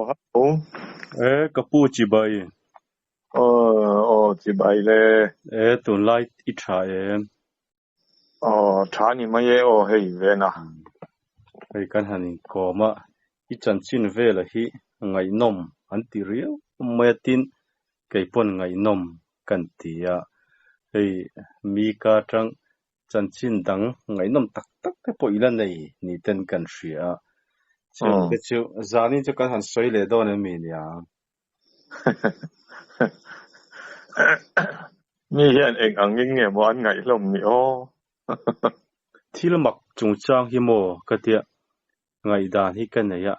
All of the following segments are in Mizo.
Hello. E ka pu chibai. Aw aw chibai le. E tunlai i tha em? Aw tha ni mai e aw hei vena. Hei kan han inkawm a, i chanchin vela hi ngaihnawm an ti riau mai a tin kei pawn ngaihnawm kan ti a. Hei mi ka atang chanchin dang ngaihnawm tak tak te pawh i la nei ni ten kan hria a. Chung te chu zanin chu kan han sawi leh dawn em mi nia? Mi hian eng angin nge maw an ngaih hlawm ni aw? Thil mak chungchang hi maw ka tia ngaihdan hi ka nei a,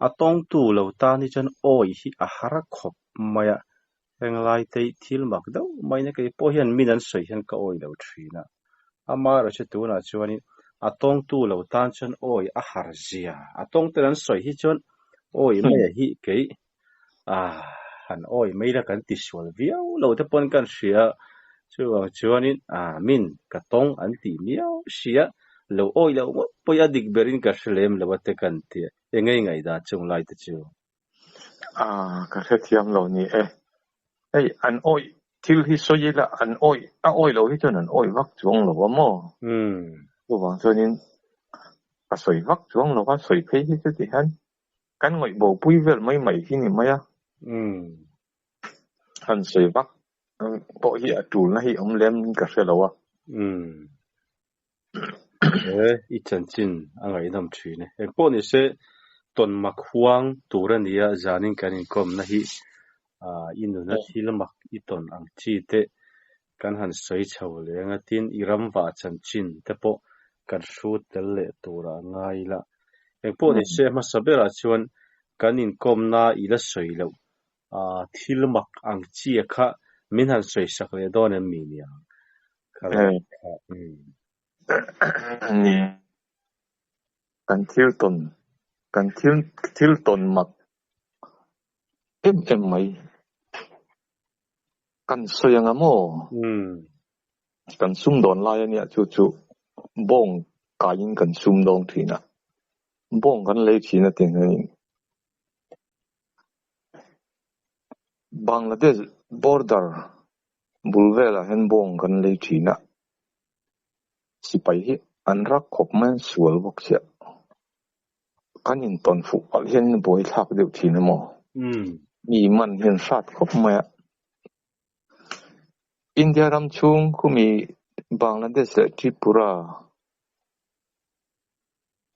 a tawngtu lo tan hi chuan awi hi a har khawp mai a, henglai te hi thil mak deuh mai nia kei pawh hian min an sawi hian ka awi lo thin a, amaherawhchu tunah chuanin a tawngtu lo tan chuan awi a har zia, a tawngten an sawi hi chuan awi maia hi kei ah han awi mai la kan tisual viau lo te pawn kan hria a, chuvang chuanin ah min ka tawng an tih miau si a, lo awi loh ngawt pawh hi a dik berin ka hre lem lo a te kan ti a, eng nge ngaihdan chung lai te chu? Ah ka hrethiam lo ni e, hei an awi thil hi sawi ila an awi a awi loh hi chuan an awi vak chuang lo a maw? Chuvang chuanin ka sawi vak chuang lo a, sawi phei hi chu ti hian kan ngawih bo pui vel mai mai hi ni mai a. Han sawi vak pawh hi a tulna hi awm lem in ka hre lo a. E, i chanchin a ngaihnawm thin e. Engpawh ni se tawn mak huang tur a nia zanin kan inkawmna hi i nuna thil mak i tawn ang chi te kan han sawi chho leh anga tin i ram vah chanchin te pawh kan hrut tel leh turah ngai ila. Engpawh ni se hmasa berah chuan kan inkawmna i la sawi loh thil mak ang chi kha min han sawi sak leh dawn em mi nia? Ni. Kan thil tawn, kan thil thil tawn mak em em mai kan sawi anga maw? Kan sumdawn lai ania chu chu bawng kaiin kan sumdawng thin a, bawng kan lei thin a ti hianin Bangladesh border bul velah hian bawng kan lei thin a, sipai hi an rak khawp mai an sual bawk chiah. Kan intawn fuh palh hian buai thlak deuh thin emaw? Mi man hian hrat khawp mai a. India ram chhung khumi Bangladesh leh Tripura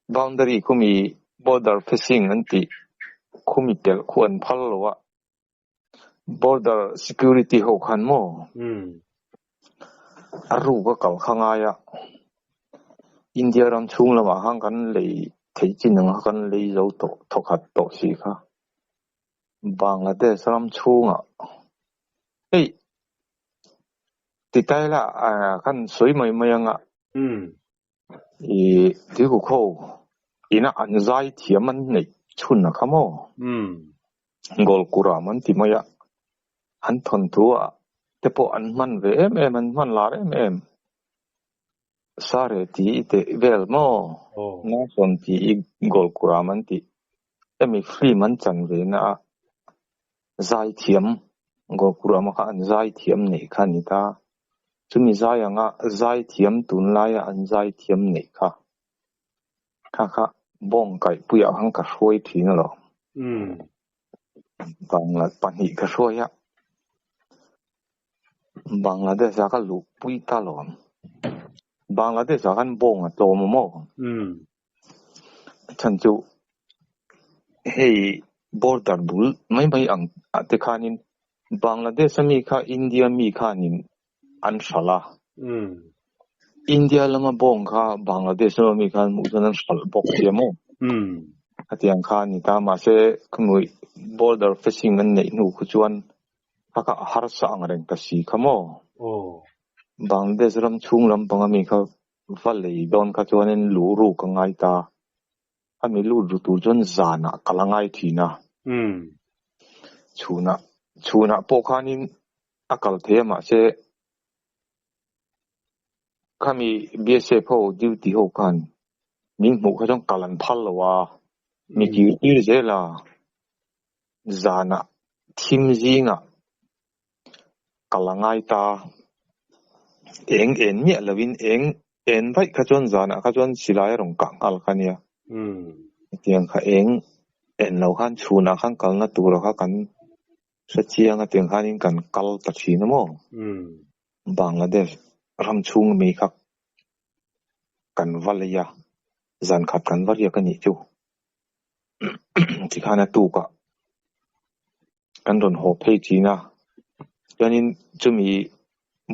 boundary khumi border facing an tih khumi pelh khu an phal lo a, border security ho khan maw a ruk a kal kha ngai a, India ram chhung lamah khan kan lei thei chin ang kha kan lei zo tawh thawkhat tawh si kha. Bangladesh ram chhungah hei ti tai la khan sawi mai mai anga i tuikuk ho ina an zai thiam an neih chhun a kha maw? Goal kuram an ti mai a, an thawnthu ah te pawh an hman ve em em, an hman lar em em. Sare tih i teh vel maw? Nason tih i goal kuram an tih. Hemi film an chan ve na a zaithiam goal kuram kha an zaithiam neih kha a ni ta. Chumi zai anga zaithiam tunlaia an zaithiam neih kha kha kha bawng kaihpuiah khan ka hruai thin alawm. Bangla pahnih ka hruai a, Bangladesh ah ka luhpui ta alawm. Bangladesh ah khan bawng a tlawm a maw? Chhan chu hei border bul mai mai ang ah te khanin Bangladesh a mi kha India mi khanin an hralh a. India lama bawng kha Bangladesh lama mi khan hmuh chuan an hralh bawk sia maw? Khatiang kha a ni ta. Mahse khumui border facing an neih hnu khu chuan kha kha a harsa ang reng ta si kha maw? Bangladesh ram chhung lampang ami kha va lei dawn kha chuanin luh ruk a ngai ta. A mi lut ru tur chuan zanah kal a ngai thin a. Chhunah chhunah pawh khanin a kal thei a mahse khami BSF ho duty ho khan min hmuh kha chuan kal an phal lo a, mi kir tir zel a. Zanah thim zingah kal a ngai ta. Eng en miah lovin eng en vaih kha chuan zanah kha chuan silai a rawn kah nghal kha nia. Hetiang kha eng en lo khan chhunah khan kalna tura kha kan hre chiang a tiang khanin kan kal ta thin a maw? Bangladesh ram chhung ami kha kan va lei a, zan khat kan va riak a nih chu. Tikhan a tukah kan rawn haw phei thin a, chuanin chumi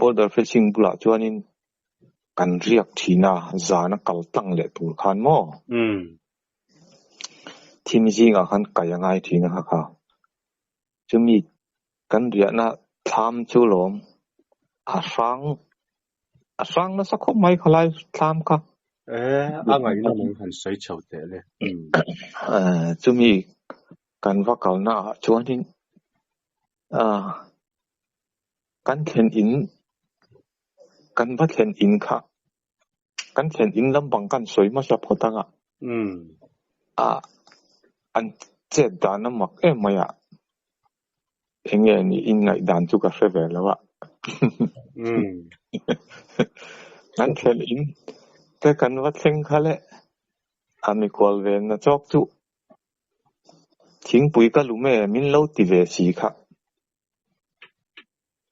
border fencing bulah chuanin kan riak thin a, zan a kal tlang leh tur khan maw? Thim zingah khan kai a ngai thin a kha kha. Chumi kan riahna thlam chu lawm a hrang a hrang nasa khawp mai khalai thlam kha. E, a ngaihna mai han sawi chho teh le. Chumi kan va kalna ah chuanin kan thlen in kan va thlen in kha kan thlen in lampang kan sawi hmasa phawt ang a. An chet dan a mak em mai a. Enge ni in ngaih dan chu ka hre ve lo a. Kan thlen in te kan va thleng kha le a mikhual ve na chawk chu thingpui ka lum e min lo ti ve si kha.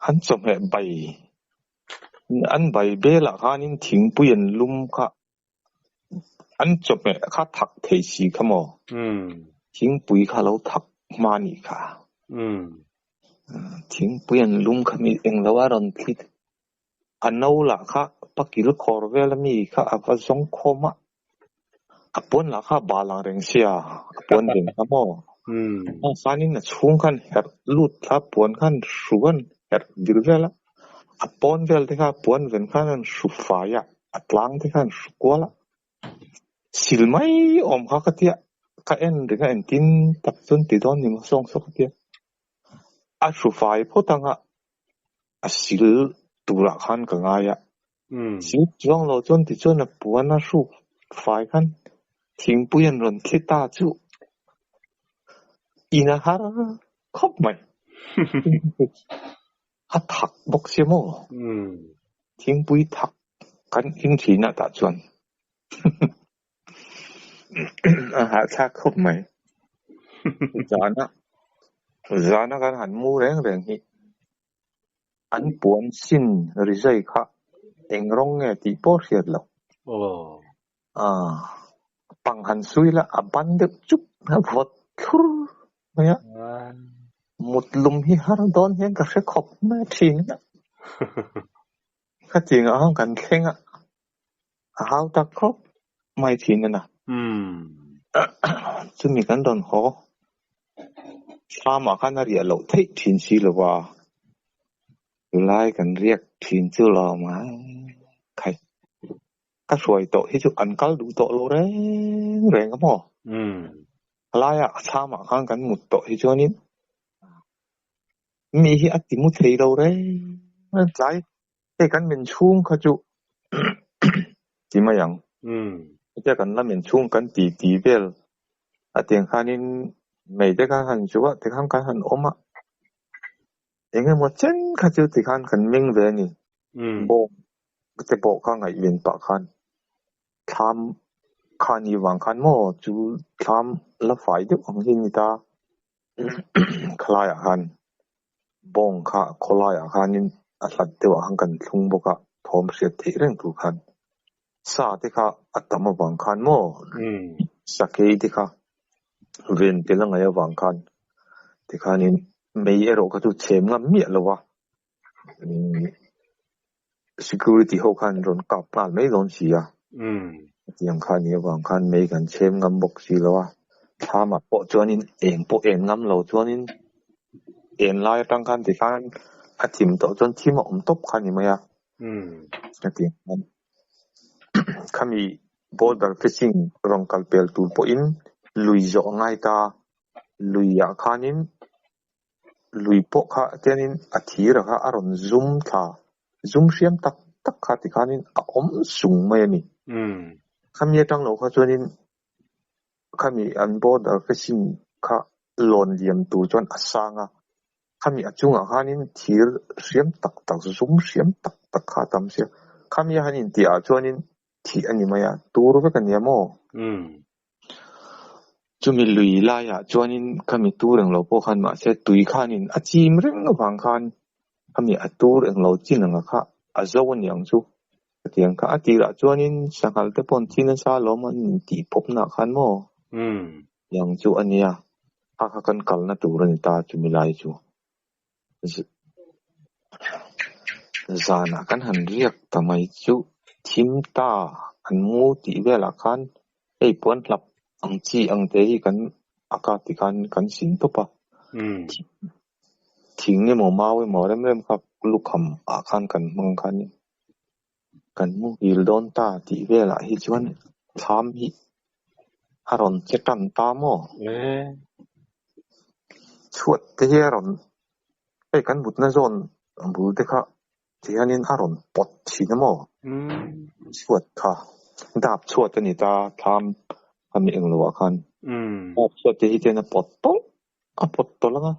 An chawhmeh bai an bai belah khanin thingpui an lum kha an chawhmeh kha thak thei si kha maw? Thingpui kha lo thak hma nih kha. Thingpui an lum kha mi englo a rawn thli a no lah kha pakil khawr vel ami kha a va zawng khawm a, a puan lah kha a bal ang reng sia, a puan ven kha maw? A khanin a chhung khan herh lut thla puan khan hru an herh vil vel a, a pawn vel te kha puan ven khan an hru fai a, a tlang te khan hru kual a, sil mai awm kha ka tia, ka en reng a engtin tak chuan ti dawn ni maw sawng saw ka tia, a hru fai phawt ang a, a sil turah khan ka ngai a, sil chuang lo chuan tichuan a puan a hruk fai khan thingpui an rawn thli ta chu in a har khawp mai. A thak bawk sia maw? Thingpui thak kan in thin a tah chuan a hahthlak khawp mai. Zana zana kan han mu reng reng hi an puan sin rizai kha eng rawng nge tih pawh hriat loh. Pang han sui la a ban deuh chup a vawt thlur mai a. Mut lum hi har dawn hian ka hre khawp mai thin a. Khatiang ah khan kan thleng a, a hau tak khawp mai thin a na. Chumi kan rawn haw thlamah khan a riah loh theih thin si lo va, chulai kan riak thin chu lawm a khai. Ka hruai tawh hi chu an kal duh tawh lo reng reng a maw? Halaia thlamah khan kan mut tawh hi chuanin mi hi a ti mu thei lo reng reng tlai hei kan men chhung kha chu ti mai ang. Hetia kan la men chhung kan ti ti vel a tiang khanin mei te khan han chu a tikhan kan han awm a. Eng emaw chen kha chu tikhan kan meng ve a ni. Bawng te pawh kha ngaihven pah khan thlam kha ni vang khan maw chu thlam la fai deuh ang hi a ni ta. Khalaiah khan bawng kha khawlaiah khanin a hlat deuhah khan kan thlung bawk a, thawm hriat theih reng tur khan sa te kha a tam avang khan maw sakei te kha ven tel a ngaih avang khan tikhanin mei erawh kha chu chhem ngam miah lo va, security ho khan rawn kap nghal mai dawn si a, hetiang kha a nih avang khan mei kan chhem ngam bawk si lo a, thlamah pawh chuanin eng pawh en ngam lo chuanin en lai atang khan tikhan a thim tawh chuan thim a awm tawp kha a ni mai a, hetiang khan khami border fencing rawn kal pel tur pawhin lui zawh a ngai ta, luiah khanin Lui pawh kha tianin a thir a kha a rawn zum thla, zum hriam tak tak kha tikhanin a awm sung mai a ni. Khami atang lo kha chuanin khami an border fencing kha Lawn liam tur chuan a sang a, khami a chungah khanin thir hriam tak tak, zum hriam tak tak kha a tam sia. Khami a han intih ah chuanin thih a ni mai a, tur vek a nia maw? Chumi lui laiah chuanin khami tur englo pawh khan mahse tui khanin a chim reng avang khan khami a tur englo chin anga kha a zo a ni ang chu. Hetiang kha a tirah chuanin sanghal te pawh an thi nasa alawm an intih pawpnaah khan maw? Tiang chu a nia, kha kha kan kalna tur a ni ta chumi lai chu. Zanah kan han riak ta mai chu thim ta an mu tih velah khan hei puan hlap ang chi ang te hi kan ak a tikhan kan sin tawp a. Thing emaw mau emaw rem rem kha lukham ah khan kan hmang khan kan muhil dawn ta tih velah hi chuan thlam hi a rawn che tan ta maw? Chhuat te hi a rawn, hei kan mutna zawn bul te kha ti hianin a rawn pawt thin a maw? Chhuat kha dap chhuat a ni ta thlam a mi englo ah khan dap chhuat te hi chuan a pawt tawlh a pawt tawlh ang a.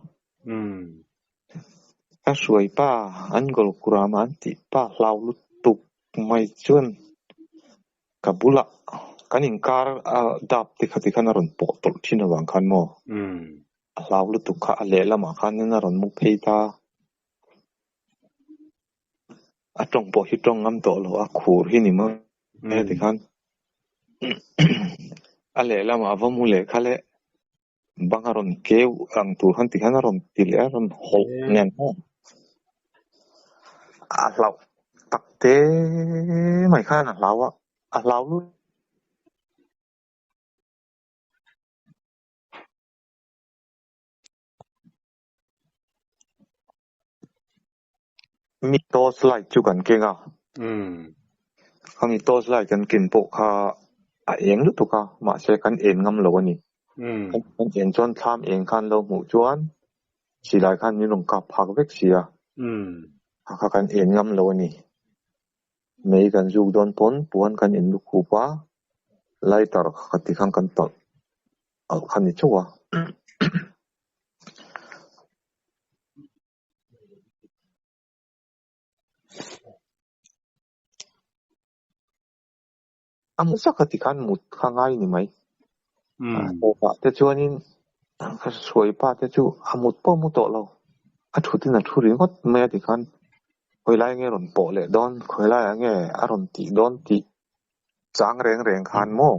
Ka hruai pa an goal kurama an tih pa hlau lutuk mai chuan ka bulah kan inkar a dap te kha tikhan a rawn pawh tawlh thin avang khan maw a hlau lutuk kha a lehlamah khanin a rawn mu phei ta. A tawng pawh hi tawng ngam tawh lo a khur hi ni maw tikhan a lehlamah a va mu leh kha le. Bang a rawn keu ang tur khan tikhan a rawn ti leh a, a rawn hawlh nen maw? A hlauh tak te mai khan a hlau a, a hlau lut. Mi torch light chu kan keng a, khami torch light kan ken pawh kha a eng lutuk a, mahse kan en ngam lo a ni. Kan en chuan thlam eng khan lo hmuh chuan silai khan min rawn kap phak vek si a, kha kha kan en ngam lo a ni. Mei kan zuk dawn pawn puan kan in lukhup a, lighter kha tikhan kan talh alh kha ni chauh a. A mu zak a tikhan mut kha ngai ni mai. Tawpah te chuanin ka hruai pa te chu a mut pawh a mu tawh lo. A thutin a thu ringawt mai a tikhan khawi lai nge rawn pawh leh dawn, khawi laiah nge a rawn tih dawn tih chang reng reng khan maw?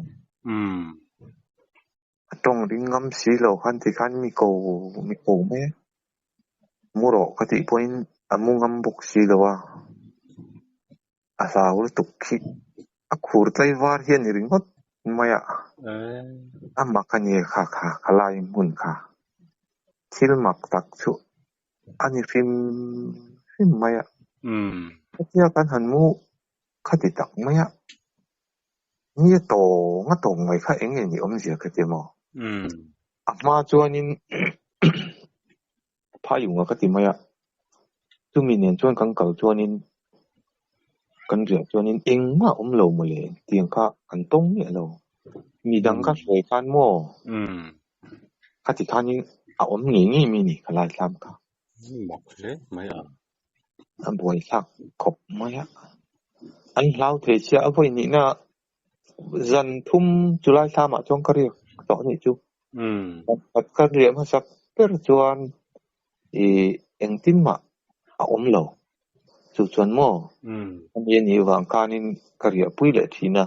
A tawng ring ngam si lo khan ti khan mi ko mi ko mai a, mu rawh ka tih pawhin a mu ngam bawk si lo a, a hlau lutuk khi a khur tlaivar hi a ni ringawt mai a, a mak a ni kha kha kha lai hmun kha thil mak tak chu a ni hrim hrim mai a, hetia kan han mu khati tak mai a. Ni a tawng a tawng mai kha eng nge ni awmzia ka ti maw? A hma chuanin phaiunga ka ti mai a, chumi nen chuan kan kal chuanin kan riah chuanin engmah a awm lo mawle tiang kha kan tawng miah lo. Midang ka hruai khan maw? Khati khanin a awm ngei ngei mai ni ka laithlam kha. Mak hle mai a. A buai thlak khawp mai a. An hlau thei sia a vawi nihna zan thum chulai thlamah chuan ka riak tawh anih chu. Pakhat ka riah hmasak ber chuan ih engtin mah a awm lo. Chu chuan maw ani anih vang khanin ka riah pui leh thin a.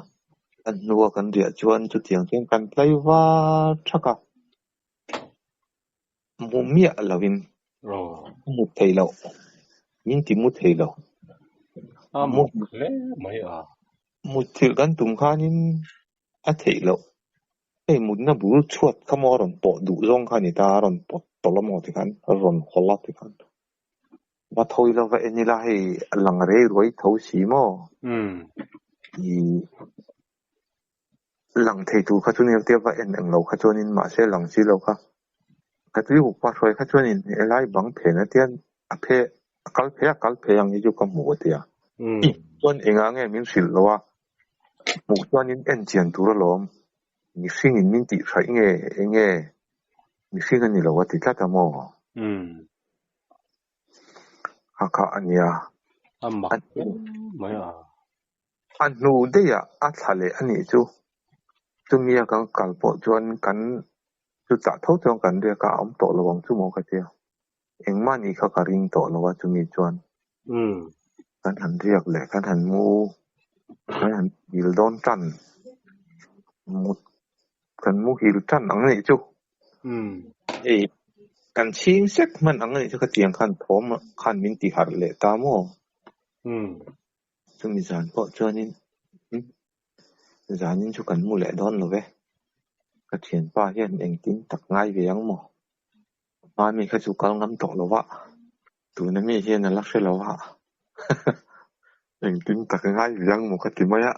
A hnua kan riah chuan chutiang chuan kan tlai var thak a. Mu miah lovin a mut theih loh, min ti mu thei lo. A mut hle mai a. Mutthilh kan tum khanin a theih loh. Hei mutna bul chhuat kha maw a rawn pawh duh zawng kha a ni ta, a rawn pawt tawlh a maw tikhan, a rawn hawlh a tikhan. Va tho ila va en ila hei a lang rei ruai tho si maw? Ih. Lang thei tur kha chu ni tia va en eng lo kha chuanin mahse lang si lo kha ka tui uk pa hruai kha chuanin helai bang phen a tian a phe a kal phei a kal phei ang hi chu ka hmu a tia i chuan engah nge min hrilh lo a hmuh chuanin en chian tur alawm mihringin min tih hraih nge eng nge. Mihring a ni lo a ti tlat a maw? Kha kha a nia. A mak hle mai a. A hnu daih ah a thla leh a nih chu. Chumia kan kal pawh chuan kan chutah tho chuan kan riak a, a awm tawh lo ang chu maw ka tia. Engmah nih kha ka ring tawh lo a chumi chuan. Kan han riak leh kan han mu kan han hil dawn tan mut kan muhil tan ang anih chu. Hei kan chhing sek hman ang anih chu khatiang khan thawm khan min ti harh leh ta maw? Chumi zan pawh chuanin zanin chu kan mu leh dawn lo ve. Ka thianpa hian engtin tak ngai ve ang maw? Hmami kha chu kal ngam tawh lo va, tuna mi hian a la hre lo a, engtin tak ngai ve ang maw ka ti mai a.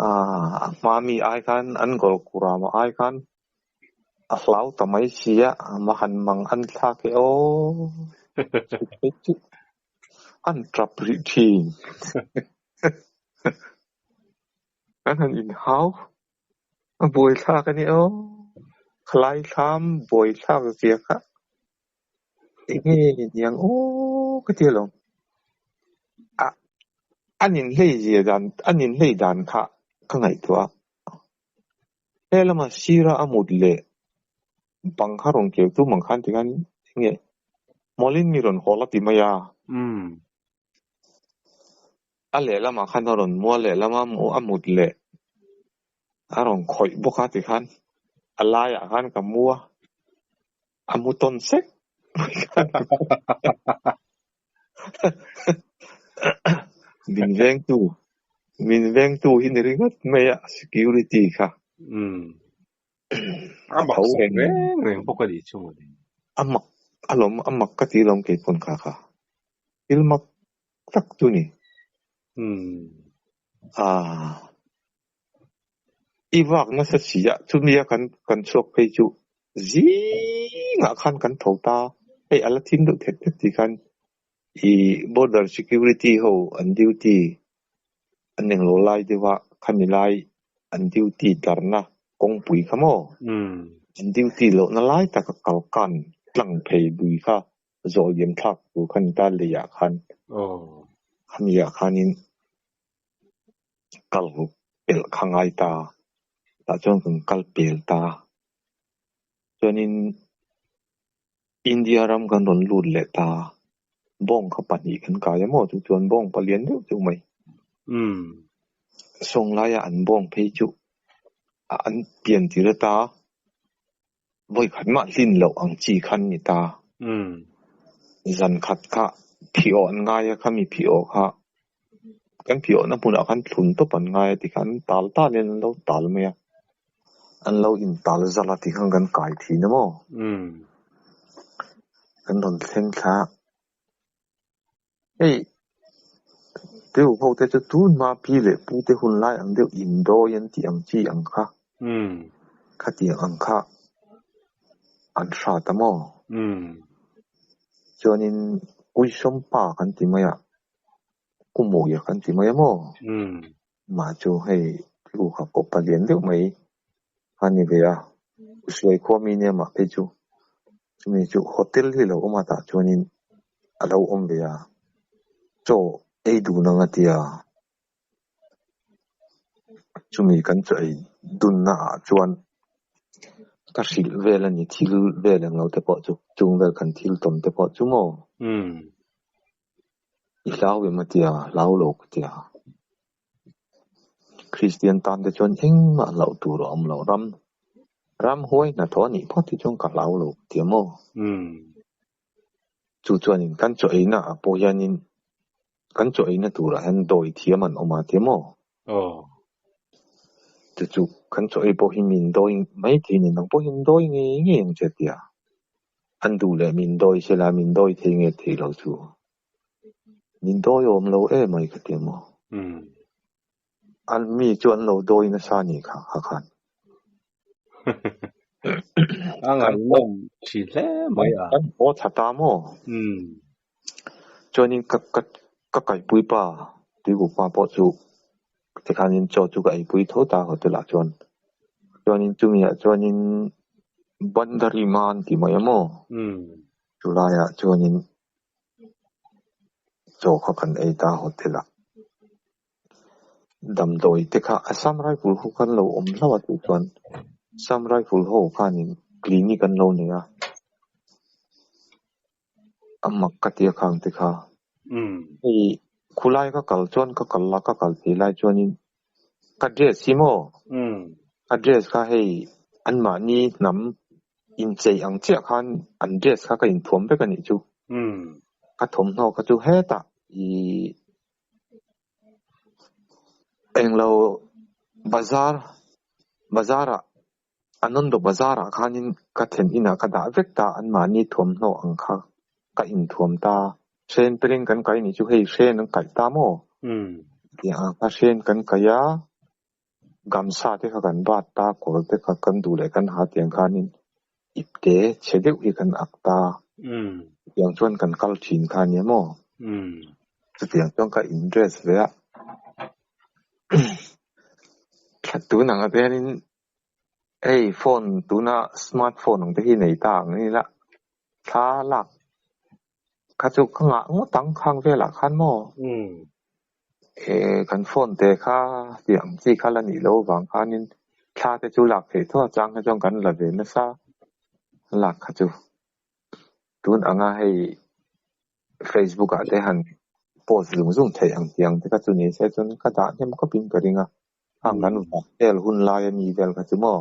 A hmami ai khan an goal kurama ai khan a hlau ta mai si a, a han mang an thlak e aw. An tap rih thin. Kan han inhau. A buaithlak a ni aw. Khalai thlam buaithlak zia kha eng nge niang aw ka ti alawm. A an inhlei zia dan an inhlei dan kha ka ngaihtuah a. He lama sira a mut leh bang kha rawn keu tum ang khan tikhan eng nge mawlin mi rawn hawl a ti mai a. A lehlamah khan a rawn mu a, lehlama a mut leh a rawn khawih bawk a tikhan a laiah khan ka mu a, a mu tawn sek mai khan min vengtu min vengtu hi ni ringawt mai a security kha. A mak sak reng reng bawk a nih chu mawle. A mak alawm a mak ka ti alawm keipawn kha kha. Thil mak tak chu ni. Aaa. I vak nasa si a, chumia kan kan chhuak phei chu zingah khan kan tho ta, hei a la thim deuh thet thet tih khan i border security ho an duty an englo lai deuh a, khami lai an duty tlarna kawngpui kha maw? An duty lohna lai taka kalkan tlang phei lui kha zawh liam thlak tur khan ta leiah khan khamiah khanin kal pelh kha ngai ta, tah chuan kan kal pel ta. Chuanin India ram kan rawn lut leh ta, bawng kha pahnih kan kai a maw chu chuan bawng palian deuh deuh mai. Sawnglaia an bawng phei chu an pian tir ata Vawi khat mah hlin loh ang chi khan ni ta. Zan khat kha phiawh an ngai a, khami phiawh kha kan phiawhna hmunah khan thlun tawp an ngai a tikhan tal talin an lo tal mai a, an lo intal zal a tikhan kan kai thin a maw? Kan rawn thleng thla a. Hei deuh ho te chu tun hma pi leh pu te hun lai ang deuh indawi an tih ang chi ang kha khatiang ang kha an hrat a maw? Chuanin Uisawmpa kan ti mai a, Kumawia kan ti mai a maw? Mah chu hei tlu kha pawh palian deuh mai a ni ve a, Usuai khua mi nia mah phei chu chumi chu hotel hi lo awm a tah chuanin a lo awm ve a, chaw ei dun ang a ti a, chumi kan chaw ei dunna ah chuan ka hrilh vel a ni thil vel englo te pawh chu chung vel kan thil tawn te pawh chu maw? I hlau em a ti a, hlau lo ka ti a. Kristian tan te chuan engmah hlauh tur a awm lo. Ram ram huai hnathawh a nih phawt hi chuan ka hlau lo ka ti a maw? Chu chuanin kan chaw eina ah pawh hianin kan chaw eina turah hian dawi thiam an awm a ti a maw? Chu chu kan chaw ei pawh hi min dawi mai thei a ni. Nang pawh hi an dawi ngei ngei ang che a ti a. An duh leh min dawi sela min dawi thei nge thei lo chu. Min dawi awm lo em mai ka ti maw? An mi chu an lo dawi nasa a nih kha kha khan. A ngaihnawm thin hle mai a. Kan haw tha ta maw? Chuanin ka ka ka kaihpui pa Tuikuk pa pawh chu tikhanin chaw chu ka eipui tho ta hotel ah chuan. Chuanin chumiah chuanin Bandari Man ti mai a maw? Chulaiah chuanin chaw kha kan ei ta hotel ah. Damdawi te kha Assam Rifle ho khan lo awm hlauh a tih chuan Assam Rifle ho khanin clinic an lo nei a. A mak ka tia khang te kha. Hei khulai ka kal chuan ka kal la ka kal phei lai chuanin ka dress hi maw? Ka dress kha hei anmahni hnam inchei ang chiah khan an dress kha ka inthuam vek a nih chu. Ka thawmhnaw kha chu hetah ih englo bazar bazar ah Anando bazar ah khanin ka thlen inah ka dah vek ta anmahni thuamhnaw ang kha ka inthuam ta. Hren peleng kan kai nih chu hei hren an kaih ta maw? Tiang ang kha hren kan kai a, gamsa te kha kan bat ta, kawr te kha kan duh leh kan ha tiang khanin ipte chhe deuh hi kan ak ta. Tiang chuan kan kal thin kha nia maw? Chutiang chuan ka in dress ve a. Thla tun ang atelin hei phone tuna smart phone ang te hi nei ta ang ila thla lak kha chu ka ngah ngawt ang khang velah khan maw? Eh kan phone te kha tih ang chi kha la nih loh avang khanin thla te chu lak theih tho a chang kha chuan kan la ve nasa lak kha chu. Tun anga hei Facebook ah te han post zung zung theih ang tih ang te kha chu ni se chuan ka dah hnem khawp in ka ring a. Khang kan vak vel hun lai a mi vel kha chu maw?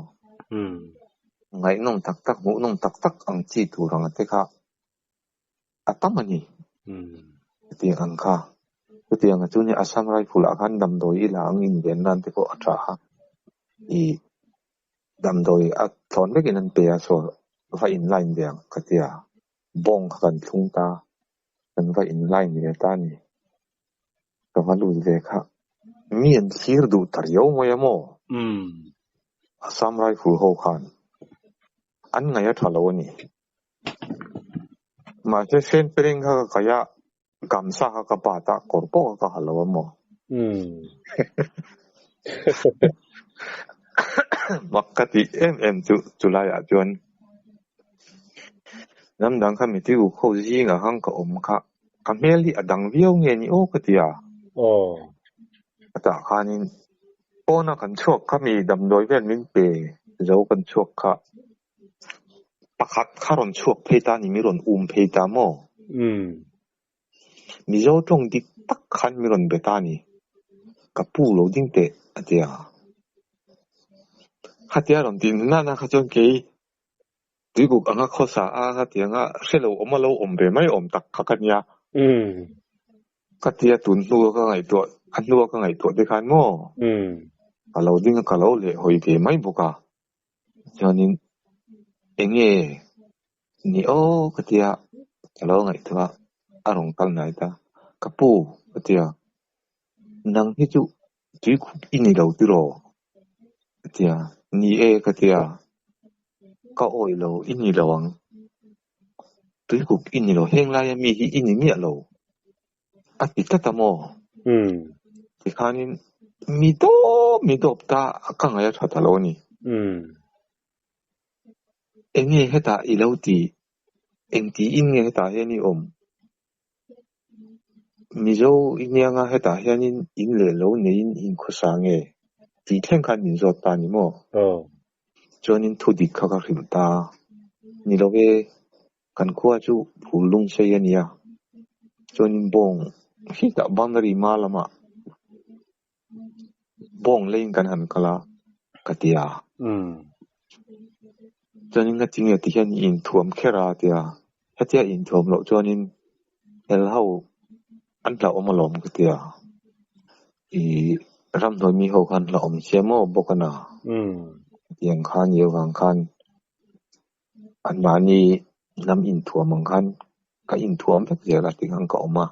Ngaihnawm tak tak, hmuhnawm tak tak ang chi tur ang te kha a tam a ni. Chutiang ang kha. Chutiang a chu nia Assam Rifle ah khan damdawi i la ang inven nan te pawh a tha a. Ih damdawi a thlawn vekin an pe a saw va in line ve ang ka tia. Bawng kha kan thlung ta. Kan va in line ve ta a ni. Ka va lut ve kha. Mi an thlir duh ta riau mai a maw? Assam Rifle ho khan an ngaih a tha lo a ni. Mahse hren peleng kha ka kaih a, gamsa kha ka bat a, kawr pawh kha ka ha lo a maw? Mak ka tih em em chu chulaiah chuan ram dang kha mi tuikuk ho zingah khan ka awm kha ka hmel hi a dang viau nge ni aw ka ti a. A tah khanin pawna kan chhuak kha mi damdawi vel min pe zo kan chhuak kha. Pakhat kha rawn chhuak phei ta ni mi rawn um phei ta maw? Mizo tawng dik tak khan mi rawn be ta ni. Ka pu lo ding teh a ti a. Khatia rawn tih nana kha chuan kei tuikuk anga khawsa a khatianga hre lo awm a lo awm ve mai awm tak kha ka nia. Ka tia tun hnu a ka ngaihtuah a hnu a ka ngaihtuah te khan maw? Ka lo ding a ka lo leh hawi ve mai bawk a. Chuanin eng nge ni aw ka tia ka lo ngaihtuah a, a rawn kal hnai ta. Ka pu ka tia, nang hi chu tuikhup i ni lo tiraw? Ka tia, ni e ka tia, ka awih lo i ni lo ang. Tuikhup i ni lo, heng laia mi hi i ni miah lo. A ti tlat a maw? Tikhanin mi dawp mi dawp ta ka ngaih a tha ta lo a ni. Eng nge hetah i lo ti? Eng tiin nge hetah hian i awm? Mizo i nianga hetah hianin in leh lo neiin in khawsa nge? Tih thleng khan min zawt ta a ni maw? Chuanin thu dik kha ka hrilh ta. Ni lo e, Kan khua chu phul lung sei a nia, chuanin bawng hetah boundary hma lamah bawng leiin kan han kal a ka ti a. Chuanin ngatinge ti hian i inthuam kher a ti a, hetia inthuam loh chuanin hel ho an hlauhawm alawm ka ti a, i ramhnuai mi ho khan hlauhawm sia maw bawk a na tiang kha a nih avang khan Anmahni hnam inthuam ang khan ka inthuam vek zel a tih khan ka awm a,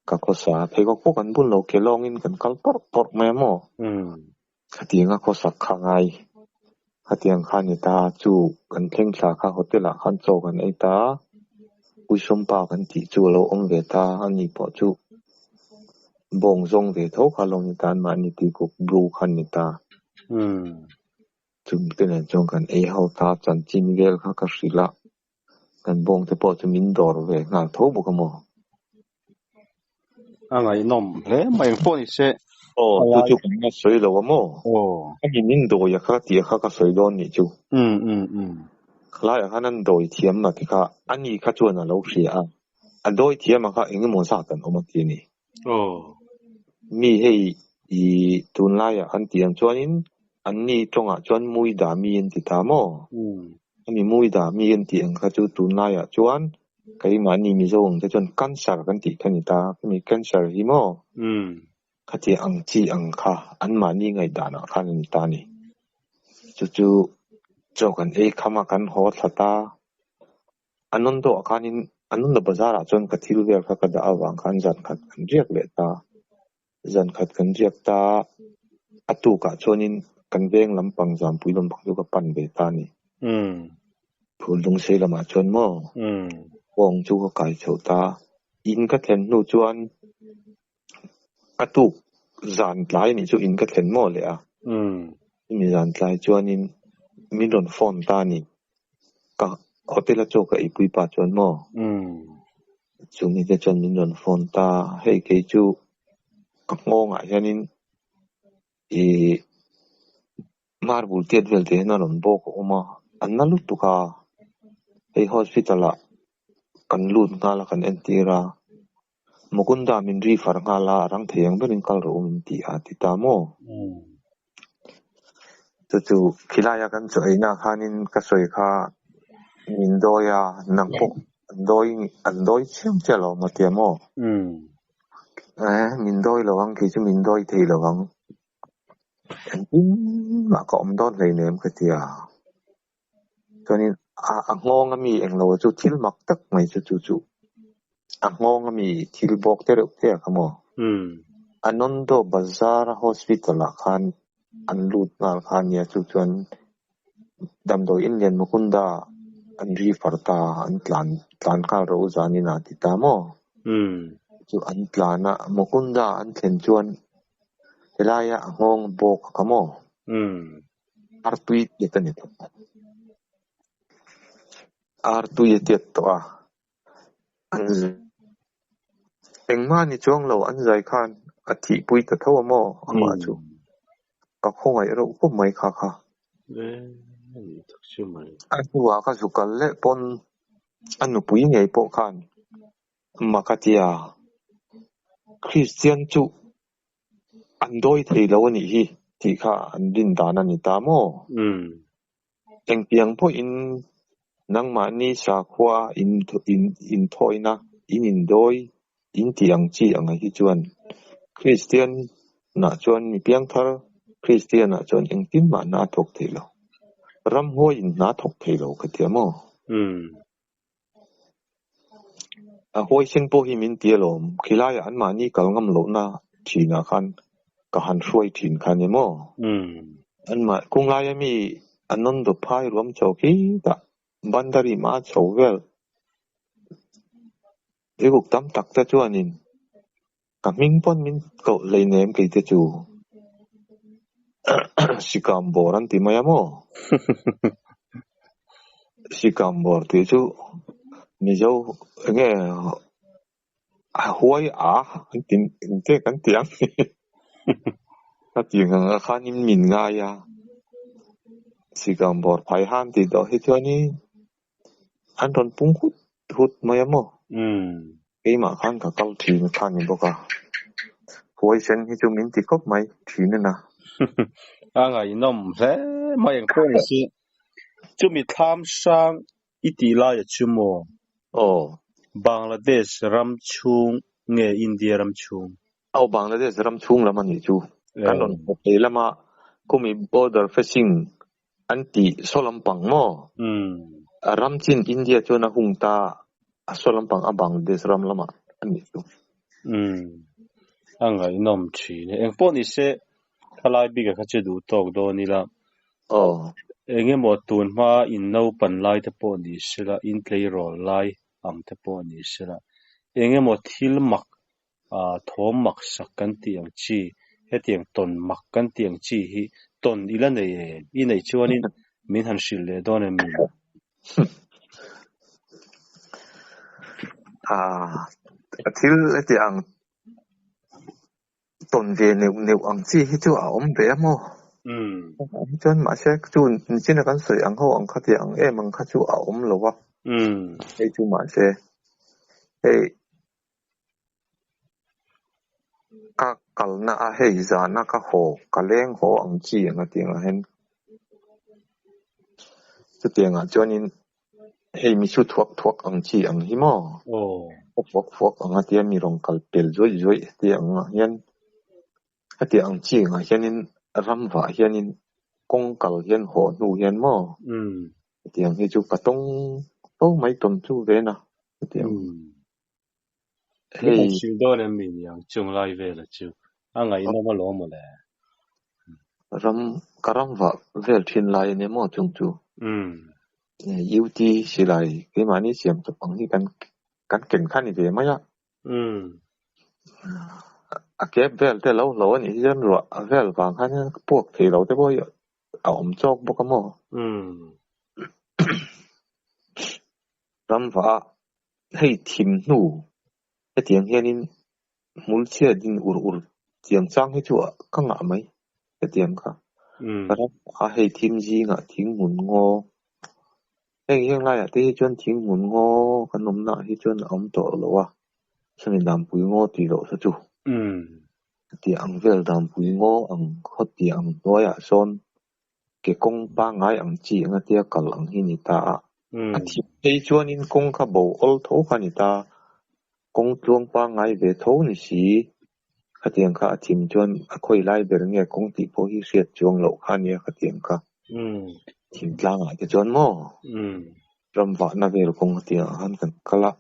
ka khawsa a, pheikhawk pawh kan bun lo ke lawngin kan kal pawrh pawrh mai a maw? Khatiang a khawsak kha ngai, khatiang kha ni ta chu kan thleng thla kha hotel ah khan chaw kan ei ta a, Puisawmpa kan tih chu a lo awm ve ta a ni pawh chu bawng zawng ve tho kha a lo ni ta, anmahni tuikuk bru kha an ni ta. Chungte nen chuan kan ei ho ta, chanchin vel kha ka hrilh a, kan bawngte pawh chu min dawr ve nghal tho bawk a maw. A ngaihnawm hle mai eng pawh ni se. Aw, chu chu kan la sawi lo a maw? Aw. A mi min dawi a kha tih a kha ka sawi dawn nih chu. Um um um. Khalaiah khan an dawi thiam a ti kha, ani kha chuan a lo hria a, a dawi thiam a kha eng emaw zat an awm a ti a ni. Aw. Mi hei i tunlaiah an tih ang chuanin anni tawngah chuan Muida mi an ti ta maw? Ami Muida mi an tih ang kha chu tunlaiah chuan keimahni Mizo ang te chuan cancer kan tih kha a ni ta. Khami cancer hi maw? Khatiang ang chi ang kha anmahni ngaihdanah khan a ni ta a ni. Chu chu chaw kan ei kham a, kan haw thla ta. Anondo ah khanin Anondo bazar ah chuan ka thil vel kha ka dah avang khan zan khat kan riak leh ta. Zan khat kan riak ta, a tukah chuanin kan veng lampang Zampui lampang chu ka pan ve ta a ni. Phul Lungsei lamah chuan maw kawng chu ka kai chho ta. In ka thlen hnu chuan a tuk zan tlai nih chu in ka thlen maw leh a. Chumi zan tlai chuanin min rawn phone ta a ni. Ka hotel a chaw ka eipui pa chuan maw chumi te chuan min rawn phone ta. Hei kei chu ka nghawngah hianin ih marble tiat vel te hian a rawn bawk a awm a, a na lutuk a. Hei hospital ah kan lut nghal a kan entir a. Mukunda min refer nghal a, a rang thei ang berin kal rawh u min ti a ti ta maw? Chu chu khilaia kan chaw eina khanin ka sawi kha min dawi a, nang pawh an dawi an dawi chiam che alawm a tia maw? Eh, min dawi lo ang, kei chu min dawi thei lo ang. Engtin mah ka awm dawn hleinem ka ti a. Chuanin a a nghawng ami englo chu thil mak tak mai chu chu chu a nghawng ami thil bawk te reuh te a kha maw? Anondo Bazar Hospital ah khan an lut nghal kha ania chu chuan damdawi in lian Mukunda an refer ta an tlan tlan nghal rawh u zanin ah ti ta maw? Chu an tlan a Mukunda an thlen chuan helaia a nghawng bawk a kha maw? Artui tiat a ni tawh. Artui a tiat tawh a. An engmah ni chuang lo an zai khan a thihpui ta tho a maw amah chu. Ka khawngaih reuh khawp mai kha kha. A hnuah ka zu kal leh pawn a nupui ngei pawh khan mak a tia Kristian chu An dawi thei lo a nih hi tih kha an rin dan a ni ta maw? Engtiang pawhin nangmahni sakhua inthawina, in indawi, in tih ang chi anga hi chuan Kristian ah chuan mi piangthar Kristian ah chuan engtin mah hna a thawk thei lo. Ramhuaiin hna a thawk thei lo ka tia maw? A huaisen pawh hi min ti alawm, khilaiah anmahni kal ngam lohna thinah khan ka han hruai thin kha ni maw? Anmah kunglai ami an rawn dawp phai ruam chho khi tah Bandari hma chho vel Tuikuk tam tak te chuanin ka hming pawn min koh hleinem kei te chu Sikam bawr an ti mai a maw? Sikam bawr tih chu Mizo enge a huai a an ti engte kan ti ang ka ti ang a khanin min ngai a Sikam bawr phai han tih tawh hi chuanin an rawn pung hut hut mai a maw? Keimah khan ka kal thin kha ni bawk a, huaisen hi chu min ti khawp mai thin a na. A ngaihnawm hle mai ang pawh ni se. Chumi thlam hrang i tih laia chu maw? Aw. Bangladesh ram chhung nge India ram chhung? Aw Bangladesh ram chhung lam a nih chu. Kan rawn hmu thei lama khumi border facing an tih saw lampang maw? A ram chin India chuan a hung ta a saw lampang a Bangladesh ram lamah a nih chu. A ngaihnawm thin e. Engpawh ni se thalai bik a kha chu duh tawk dawn ila. Aw. Engemaw tun hma in naupan lai te pawh ni sela, in tleirawl lai ang te pawh ni sela, engemaw thil mak thawm mak sak kan tih ang chi, hetiang tawn mak kan tih ang chi hi Tawn i la nei em? I neih chuanin min han hrilh leh dawn em ni? A thil heti ang tawn ve neuh neuh ang chi hi chu a awm ve a maw? Chuan mahse chu nichina kan sawi ang ho ang kha tih ang em ang kha chu a awm lo a. Hei chu mahse hei ka kalna a hei zana ka haw ka leng haw ang chi ang a tih ang hian chutiangah chuanin hei mi chu thuak thuak ang chi ang hi maw? Fuak fuak ang a tia mi rawn kal pel zuaih zuaih tih ang ah hian heti ang chi angah hianin ram vah hianin kawng kal hian haw hnu hian maw? Hetiang hi chu ka tawng fo mai tawn chu ve na hetiang. Hei hrilh dawn em mi niang chung lai vela chu a ngaihnawm alawm mawle. Ram ka ram vah vel thin lai ania maw chung chu. UT silai keimahni siam chawp ang hi kan kan ken kha ni ve mai a. A kep vel te lo hlo anih hi chuan ruah vel vang khan hian puak thei lo te pawh hi a awm chawk bawk a maw. Ram vah a hei thim hnu hetiang hianin hmul chhia din ur ur tiang chang hi chu ka ngah mai hetiang kha. Ram a hei thim zingah thing hmun ngaw heng heng laiah te hi chuan thing hmun ngaw kan awmna ah hi chuan a awm tawh lo a, sawmi Dampui ngaw tih loh kha chu. Hetiang ang vel Dampui ngaw ang khawtiang ang hnuaiah sawn ke kawng pangngai ang chi anga tia kal ang hi ni ta a. A thim phei chuanin kawng kha bo awl tho kha ni ta. Kawng tluang pangngai ve tho ni si. Khatiang kha a thim chuan a khawi lai ber nge kawng tih pawh hi hriat chuang loh kha nia khatiang kha. Thim tlangah te chuan maw? Ram vahna vel kawng hetiang ah khan kan kal a.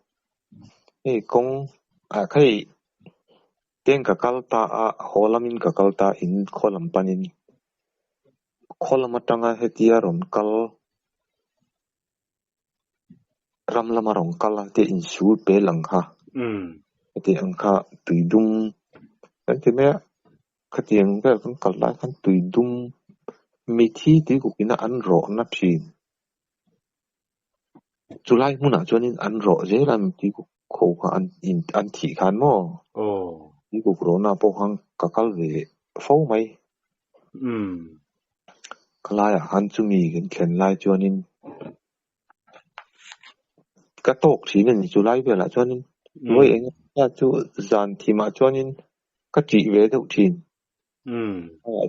Hei kawng ah hei teng ka kal ta a, haw lamin ka kal ta in khaw lam panin khaw lam atanga hetia rawn kal ram lama rawn kal a tia insul pel ang kha heti ang kha tui dum kan ti mai a khatiang vel kan kal lai khan tui dum mithi tuikuk ina an rawhna thin. Chulai hmunah chuanin an rawh zel a tuikuk ho kha an in an thih khan maw? Tuikuk rawhna pawh khan ka kal ve fo mai. Ka laiah khan chumi kan thlen lai chuanin ka tawk thin a ni chulai velah chuanin vawi eng emaw chu zan thimah chuanin ka ṭih ve deuh thin.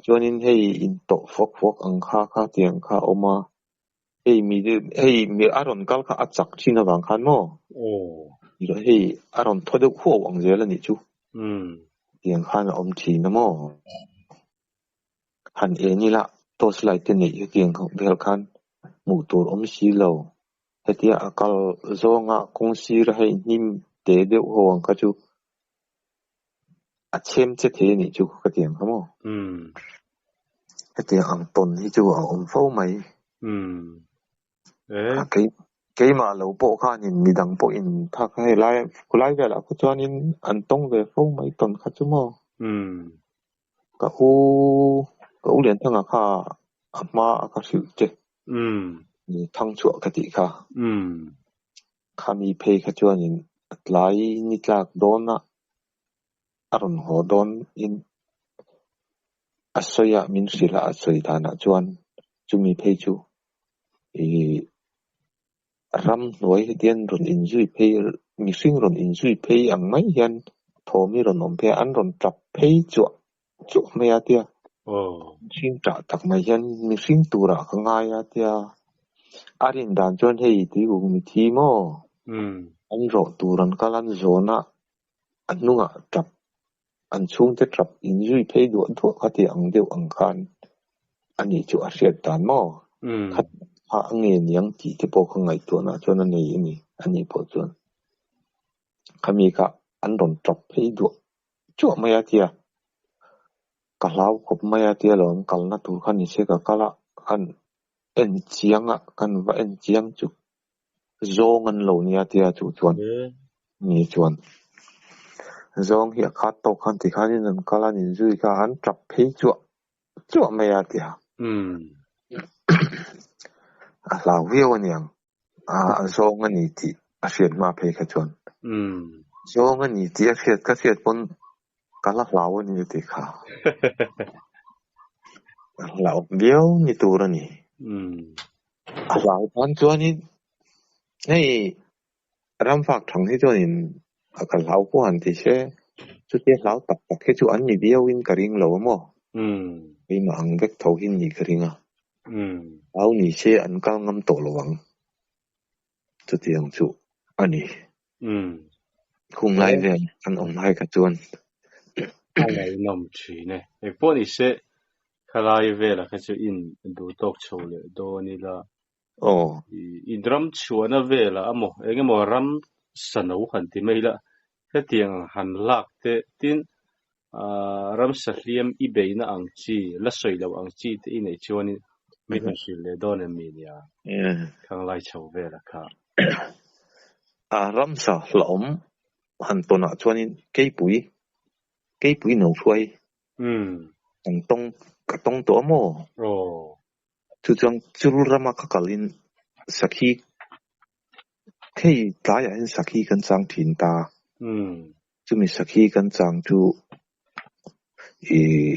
Chuanin hei intawh fuak fuak ang kha kha tiang kha a awm a. Hei mi hei mi a rawn kal kha a chak thin avang khan maw? Hei a rawn thaw deuh huau ang zel a nih chu. Tiang khan a awm thin a maw? Han en ila torch light te neih hetiang vel khan hmuh tur awm si lo. Hetia a kal zawnga kawng sira hei hnim te deuh ho ang kha chu a chhem che thei a nih chu ka ti ang kha maw? Hetiang ang tawn hi chu a awm fo mai. Keimah lo pawh khanin midang pawhin thak hei lai khulai velah kha chuanin an tawng ve fo mai tawn kha chu maw? Ka u ka u Lianthanga kha a hma a ka hrilh che. Thang chhuah ka tih kha. Khami phei kha chuanin a tlai ni tlak dawna a rawn haw dawn in a sawi a min hrilh a a sawi danah chuan chumi phei chu ih ram hnuai hetian rawn inzui phei mihring rawn inzui phei ang mai hian thawm hi rawn awm phei a an rawn tap phei chuah chuah mai a tia mihring tah tak mai hian mihring turah ka ngai a tia a rin dan chuan hei tuikuk mithi maw an rawh tur an kal an zawn a a hnungah tap an chhungte tap inzui phei duah duah kha tih ang deuh ang khan a nih chu a hriat dan maw khat kha a nge niang tih te pawh ka ngaihtuahna chuan a nei a ni a nih pawh chuan khami kha an rawn tap phei duah chuah mai a tia ka hlau khawp mai a tia lo an kalna tur kha ni se ka kal a kan en chiang a kan va en chiang chu zawng an lo nia tia chu chuan ni chuan zawng hi a khat tawk khan tikhanin an kal a an inzui kha an tap phei chuah chuah mai a tia. A hlau viau aniang. A zawng a ni tih a hriat hma phei kha chuan. Zawng a ni tih a hriat ka hriat pawn ka la hlau a ni a ti kha. A hlau viau ni tur a ni. A hlau tan chuanin hei ramfak thang hi chuanin a ka hlau pawh han ti se chutia hlau tak tak hi chu an ni viauin ka ring lo a maw? Keimah ang vek tho hi ni ka ring a. Hlau ni se an kal ngam tawh lo ang. Chutiang chu a ni. Khung lai vel an awm lai kha chuan. A ngaihnawm thin e. Engpawh ni se khalai vela kha chu in duh tawk chho leh dawn ila. Aw. In ram chhuahna velah amaw eng emaw ram sano han ti mai ila hetiang ang han lak te tin ramsa hliam i beihna ang chi la sawi loh ang chi te i neih chuanin min rawn hrilh leh dawn em mi nia khanglai chho vela kha. A ramsa hlauhawm han tawnah chuanin keipui keipui no hruai kan tawng ka tawng tawh a maw? Aw. Chu chuan chul rama ka kalin sakhi hei tlaiah hian sakhi kan chang thin ta. Chumi sakhi kan chang chu ih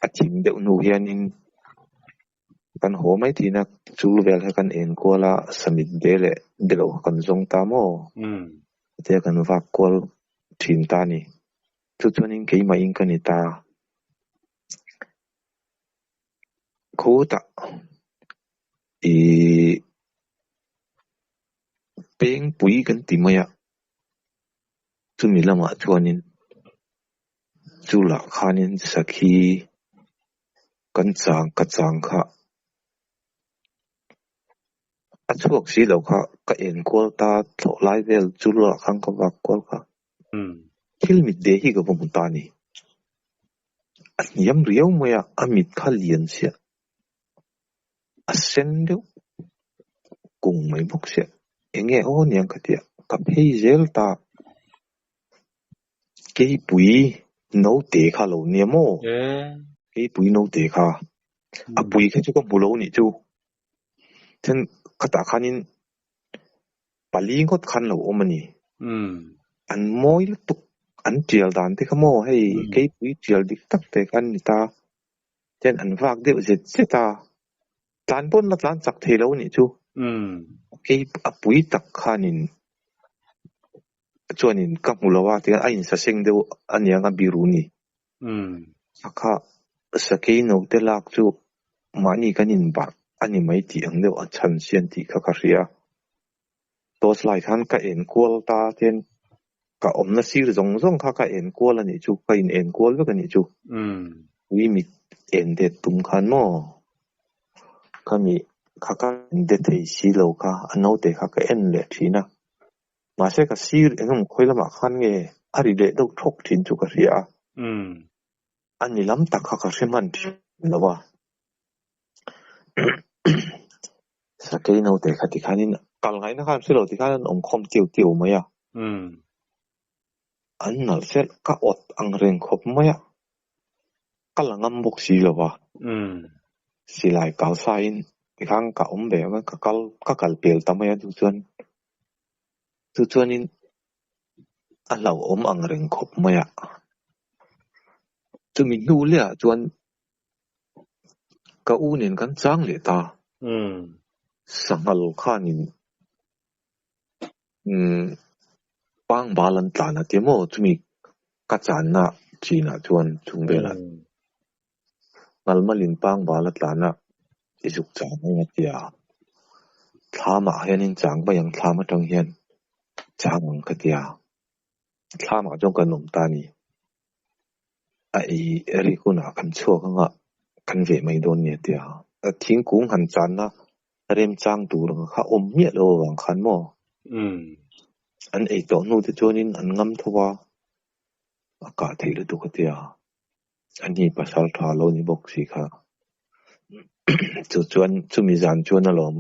a thim deuh hnu hianin kan haw mai thin a, chul vel kha kan en kual a, samit de leh de loh kha kan zawng ta maw? Chutia kan vak kual thin ta a ni. Chu chuanin keimahin ka ni ta. Khutah ih pengpui kan ti mai a, chumi lamah chuanin chulah khanin sakhi kan chang ka chang kha a chhuak si lo kha ka enkual ta thlawh lai vel chulah khan ka vak kual kha. Thil mit ve hi ka va hmu ta a ni. A hniam riau mai a, a mit kha lian chiah. A sen deuh kung mai bawk sia. Eng nge aw niang ka tia, ka phei zel ta. Keipui naute kha lo nia maw? Keipui naute kha. A pui kha chu ka hmu lo nih chu. Then khatah khanin pali ngawt khan lo awm a ni. An mawi lutuk, an tial dan te kha maw hei keipui tial dik tak te kha an ni ta. Chuan an vak deuh zet zet a, tlan pawn la tlan chak thei lo a nih chu. Kei a pui tak khanin chuanin ka hmu lo a, tihian a insaseng deuh a niang a biru ni. A kha sakei naute lak chu mahni kan inbarh a ni mai tih ang deuh a chhan sian tih kha ka hria. Torch light khan ka en kual ta ten ka awmna sir zawng zawng kha ka en kual a nih chu, ka in en kual vek a nih chu. Ui mit en det tum khan maw khami kha ka en det thei si lo kha a naute kha ka en leh thin a. Mahse ka sir engemaw khawi lamah khan nge a ri leh deuh thawk thin chu ka hria a. A ni lam tak kha ka hre hman thin lo a. Sakei naute kha tikhanin kal ngaihna khan hre lo tikhan an awm khawm tiu tiu mai a. An nalh fel ka awt ang reng khawp mai a. Ka la ngam bawk si lo va. Silai kal sain tikhan ka awm ve ang a, ka kal ka kal pel ta mai a chu chuan chu chuanin a hlauhawm ang reng khawp mai a. Chumi hnu lehah chuan Ka u nen kan chang leh ta. Sanghal khanin pangbal an tlan a ti maw chumi ka channa chinah chuan chung velah ngalmalin pangbal a tlan a i zuk chang ang a ti a. Thlamah hianin chang mai ang thlam atang hian chang ang ka ti a. Thlamah chuan kan awm ta a ni. A ei rik hunah kan chhuak ang a, kan veh mai dawn nia tia. Thingkung han channa remchang tur ang kha awm miah lo avang khan maw? An ei tawh hnu te chuanin an ngam tho a, a kah theih lutuk a tia. Ani pasal tha lo ni bawk si kha. Chu chuan chumi zan chuan alawm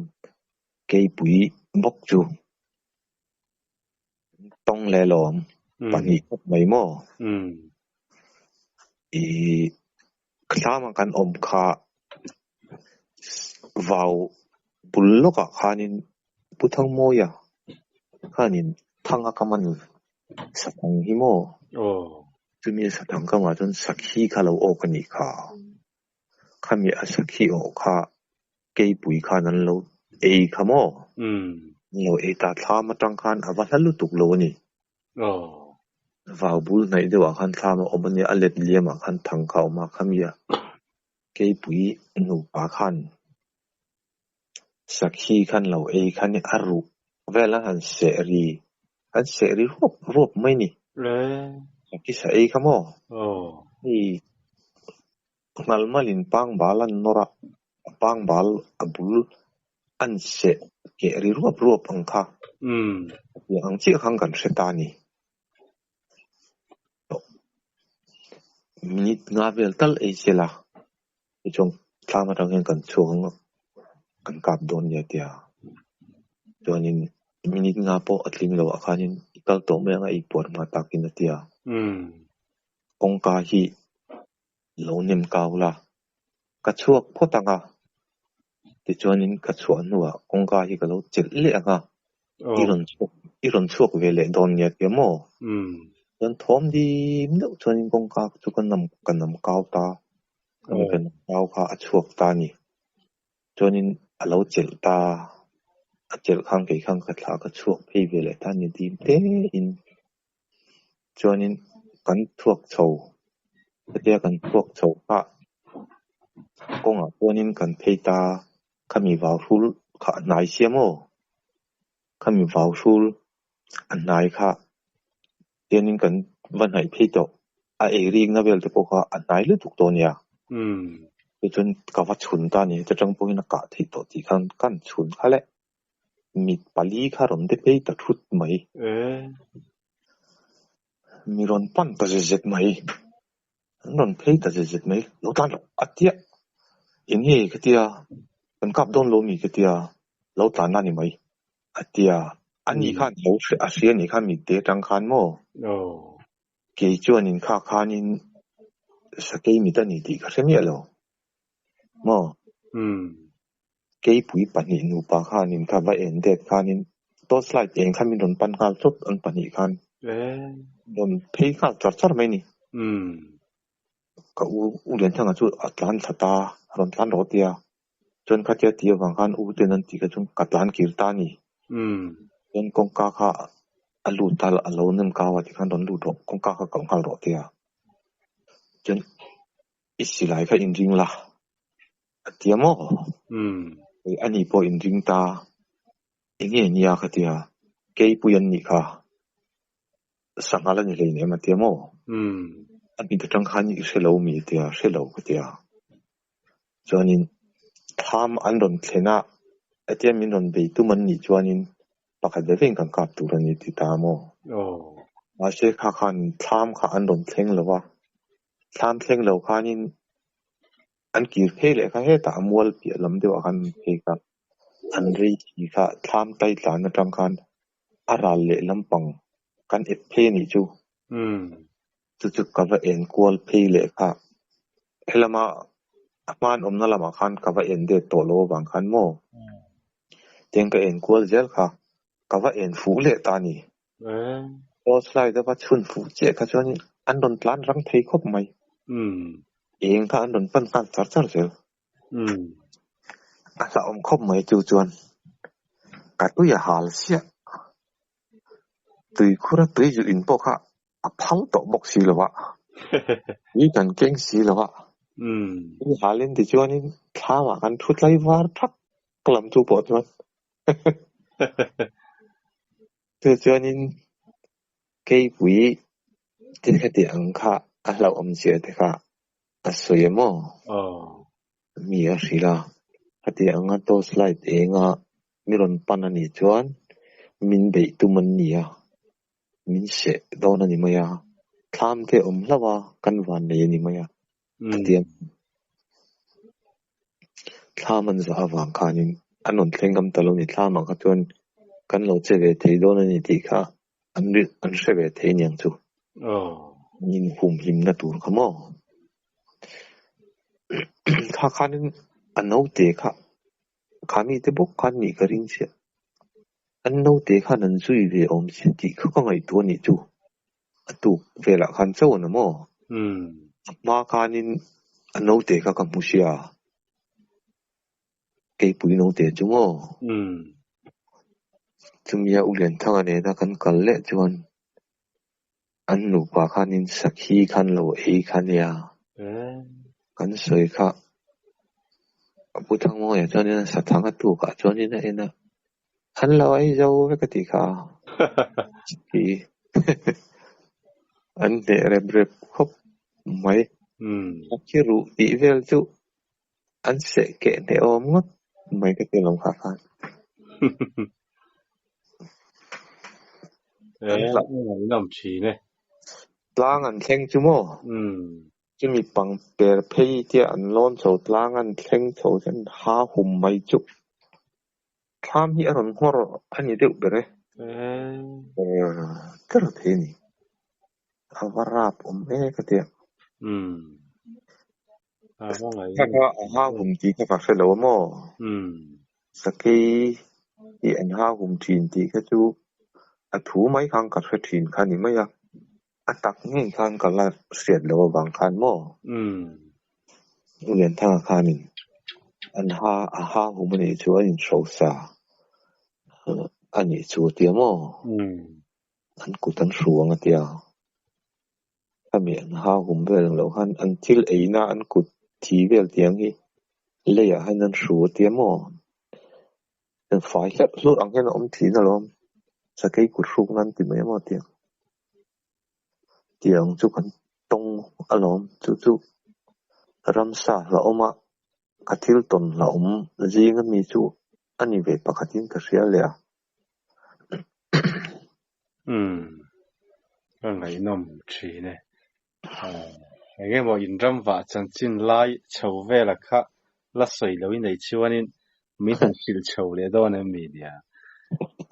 keipui bawk chu. Tawng leh lawm pahnih khawp mai maw? I Thlama kan awm kha vau bul lawkah khanin Pu Thangmawia khanin thang a kam a ni. Sathang hi maw? Chumi sathang kamah chuan sakhi kha lo awk a nih kha. Khami a sakhi awh kha keipui khan an lo ei kha maw? An lo ei ta thlam atang khan a va hla lutuk lo a ni. Vau bul hnaih deuhah khan thlam a awm a nia, a let liamah khan thang kha a awm a, khami a keipui nupa khan sakhi khan lo ei kha ni a ruh vel an han seh ri, an seh ri ruap ruap mai ni. Sakhi sa ei kha maw? Hei Nghalmalin pangbal an nawr a, a pangbal a bul an seh keh ri ruap ruap ang kha. Tiang ang chiah khan kan hre ta a ni. Minute nga vel tal ei se la, tichuan thlam atang hian kan chhuak ang a, kan kap dawn nia tia. Chuanin minute nga pawh a tling lo ah khanin i kal tawh mai ang a, i puar hma takin a tia. Kawngka hi lo nem kau la, ka chhuak phawt ang a, tichuanin ka chhuah hnuah kawngka hi ka lo chelh leh ang a, i rawn chhuak i rawn chhuak ve leh dawn nia tia maw? Chuan thawm dim deuh chuanin kawngka chu ka nam ka nam kau ta, khami ka nam kau kha a chhuak ta a ni. Chuanin a lo chelh ta, a chelh khan kei khan ka thlah ka chhuak phei ve leh ta a ni dim tein. Chuanin kan chhuak chho, hetia kan chhuak chho kha kawngah chuanin kan phei ta, khami vau hrul kha a hnai sia maw? Khami vau hrul a hnai kha tianin kan va hnaih phei tawh, a ei rikna vel te pawh kha a hnai lutuk tawh nia. Tichuan ka va chhun ta a ni, heta tang pawhin a kah theih tawh tih khan kan chhun kha le. Mit pali kha rawn de phei ta thut mai. Mi rawn pan ta zet zet mai. An rawn phei ta zet zet mai. Lo tlan rawh a tia. Eng nge ka tia, kan kap dawn lo mi ka tia, lo tlan a ni mai a tia. Ani khan lo a hria anih khan mit te atang khan maw? Kei chuan inkhak khanin sakei mit a ni tih ka hre miah lo maw? Keipui pahnih nupa khanin kha va en det khanin torch light eng kha min rawn pan nghal thut an pahnih khan rawn phei nghal char char mai ni. Ka u U Lianthanga chu a tlan thla ta, a rawn tlan rawh tia. Chuan khatia tih avang khan U ten an tih kha chuan ka tlan kir ta a ni. Chuan kawngka kha a lut ta a lo nem kau a tikhan rawn lut rawh, kawngka kha kalh nghal rawh tia. Chuan i silai kha inring la. A tia maw? Hei ani pawh inring ta. Enge nia ka tia, keipui an nih kha. Sanghal a ni hlei nem a tia maw? A mit atang khan i hre lo mi a tia, hre lo ka tia. Chuanin thlam an rawn thlen a, hetia min rawn bei tum an nih chuanin pakhat ve vein kan kap tur a ni ti ta maw? Mahse kha khan thlam kha an rawn thleng lo a, thlam thleng lo khanin An kir phei leh kha hetah a mual piah lam deuhah khan an phei kha. An rei thi kha thlam tai tlan atang khan a ral leh lampang kan ep phei a nih chu. Chu chu ka va en kual phei leh kha. Helama a hman awmna lamah khan ka va en det tawh lo avang khan maw? Tiang ka en kual zel kha ka va en fuh leh ta a ni. Torch light a va chhun fuh chiah kha chuan an rawn tlan rang thei khawp mai. Eng kha an rawn pan nghal char char zel. A hlauhawm khawp mai chu chuan ka tui a hal chiah. Tuikhur a tui zuh in pawh kha a phal tawh bawk si lo a. Tui kan keng si lo a. Tui halin tichuanin thlamah kan thu tlai var thak lam chu pawh chuan. Chu chuanin keipui te heti ang kha a hlauhawm zia te kha a sawi em aw? Mi a hrilh a, heti anga torch light enga mi rawn pan a nih chuan min beih tum an ni a, min seh dawn a ni mai a, thlam te awm hlauh a kan van nei a ni mai a, a ti a. Thlam an zah avang khanin an rawn thleng ngam ta lo ni. Thlamah kha chuan kan lo che ve thei dawn a ni tih kha an an hre ve thei aniang chu. An inhumhimna tur kha maw? Kha khanin a naute kha kha mite bawk khan nih ka ring chiah. An naute khan an zui ve awm sia tih kha ka ngaihtuah a nih chu. A tuk velah khan chauh a na maw? A hma khanin a naute kha ka hmu sia. Keipui naute chu maw? Chumia U Lianthanga nena kan kal leh chuan an nupa khanin sakhi khan lo ei kha nia. Kan sawi kha a Pu Thangmawia chuanin a sathang a tukah chuanin a en a, an lo ei zo vek a tih kha. Sakhi an hneh rep rep khawp mai. Sakhi ruh tih vel chu an seh keh hneh awm ngawt mai ka ti alawm kha khan. An hlah. Ngaihnawm thin e. Tlang an thleng chu maw? Chumi pang per phei tia an lawn chho tlang an thleng chho chuan ha hum mai chu thlam hi a rawn nghawr a ni deuh ber e. Ber thei a ni. A va rap awm e ka ti a. Kha kha a ha hum tih kha ka hre lo a maw? Sakei hi an ha hum thin tih kha chu a thu mai khan ka hre thin kha ni mai a. A tak ngei khan ka la hriat loh avang khan maw? U Lianthanga khanin an ha a ha hum a nih chu an inhrosa a nih chu a tia maw? An kut an hru ang a tia. Khami an ha hum vel ang loh khan an thil eina an kut thi vel tiang hi leiah hian an hru a tia maw? An fai hlerh hlurh ang hian a awm thin alawm. Sakei kut hruk nan ti mai maw tiang. Tiang chu kan tawng alawm. Chu chu ramsa hlauhawm a, ka thil tawn hlauhawm zing ami chu a ni ve pakhatin ka hria leh a. Umm, ka ngaihnawm thin e. Eng emaw inram vah chanchin lai chho vela kha la sawi lo i nei chuanin min han hrilh chho leh dawn em mi nia?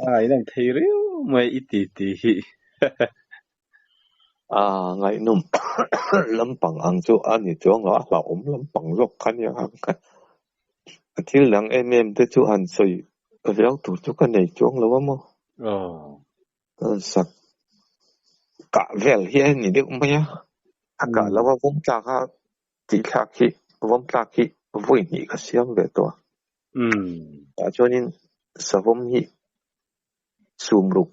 A ngaihnawm thei riau mai i ti ti hi. A ngaihnawm lampang ang chu a ni chuang lo, a hlauhawm lampang zawk kha nia. A thil dang em em te chu han sawi viau tur chu ka nei chuang lo a maw? Sak kah vel hi a ni deuh mai a, a kah lo a vawm tlak a tih thlak hi vawm tlak hi vawi hnih ka siam ve tawh a. Tah chuanin savawm hi sumruk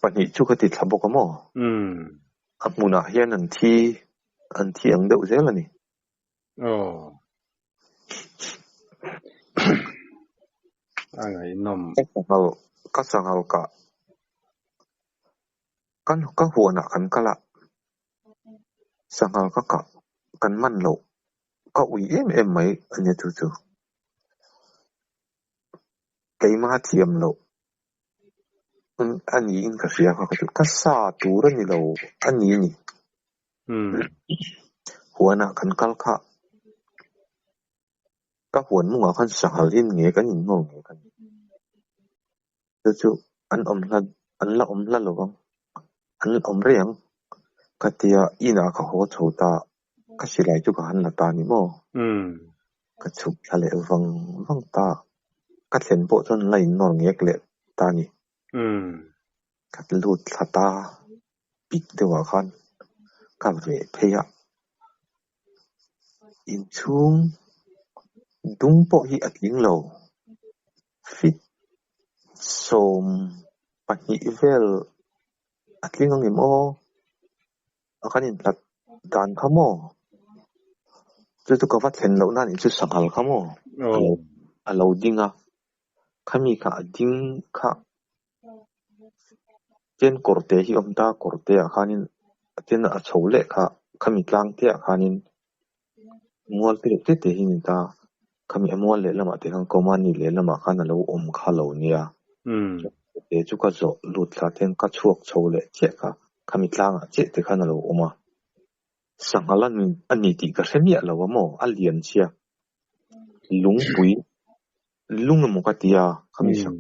pahnih chu ka ti thla bawk a maw? A hmunah hian an thi an thi ang deuh zel a ni. Aw. A ngaihnawm. Ka sanghal ka sanghal kah kan ka huanah kan kal a, sanghal ka kah kan man loh ka ui em em mai a nia chu chu. Keimah thiam loh a niin ka hria kha ka chu ka sa tur a ni lo a ni a ni. Huanah kan kal kha ka huan mungah khan sanghal hi nge kan innawl nge kan chu chu an awm hla an la awm hla lo vang an la awm rei ang ka tia inah ka haw chho ta ka silai chu ka han la ta ni maw ka chhuk thla leh vang vang ta ka thlen pawh chuan an la innawl ngek leh ta ni. Ka lut thla ta pik deuhah khan ka veh phei a, inchhung dung pawh hi a tling lo, feet 12 vel a tling ang em aw, a kan inhlat dan kha maw? Chu chu ka va thlen loh nan in chu sanghal kha maw? A lo ding a, khami kha a ding kha Tin kawrte hi awm ta, kawrte ah khanin tin a chho leh kha khami tlang te ah khanin mual te reuh te te hi a ni ta, khami a mual lehlamah te khan Komani lehlamah khan a lo awm kha lo nia. Kawrte chu ka zawh lut thla ten ka chhuak chho leh chiah kha khami tlangah chiah te khan a lo awm a. Sanghal a ni tih ka hre miah lo a maw? A lian sia. Lungpui lung emaw ka ti a khami sang.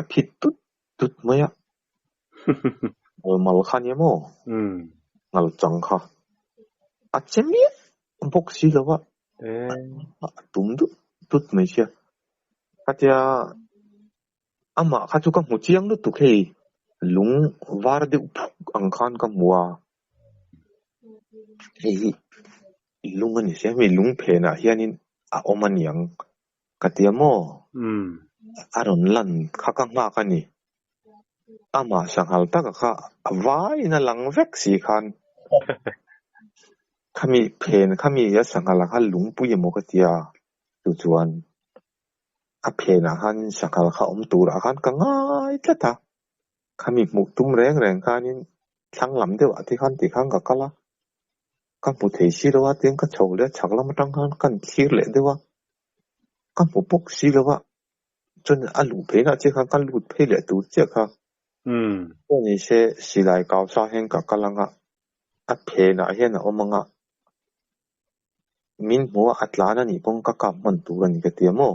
A phit tut tut mai a. Ngal mal kha nia maw? Ngal chang kha. A che miah bawk si lo a, a tum dut dut mai sia. Khatia amah kha chu ka hmu chiang lutuk hei, lung var deuh phuk ang khan ka hmu a. Hei hi lung a ni sia, hemi lung phenah hianin a awm a niang ka tia maw? A rawn lan kha ka nghak a ni. Amah sanghal taka kha a vaiin a lang vek si khan. Khami phen khami a sanghal ah khan lungpui emaw ka tia, chu chuan a phenah khanin sanghal kha awm turah khan ka ngai tlat a. Khami hmuh tum reng reng khanin thlang lam deuh ah te khan ti khan ka kal a, ka hmu thei si lo a, tin ka chho leh a chhak lam atang khan ka thlir leh deuh a, ka hmu bawk si lo a, chuan a luh pheihnah chiah khan ka lut phei leh tur chiah kha. Pawh ni se silai kau sa hian ka kal ang a, a phenah hian a awm ang a, min hmu a a tlan a nih pawn ka kap hman tur a ni ka ti a maw?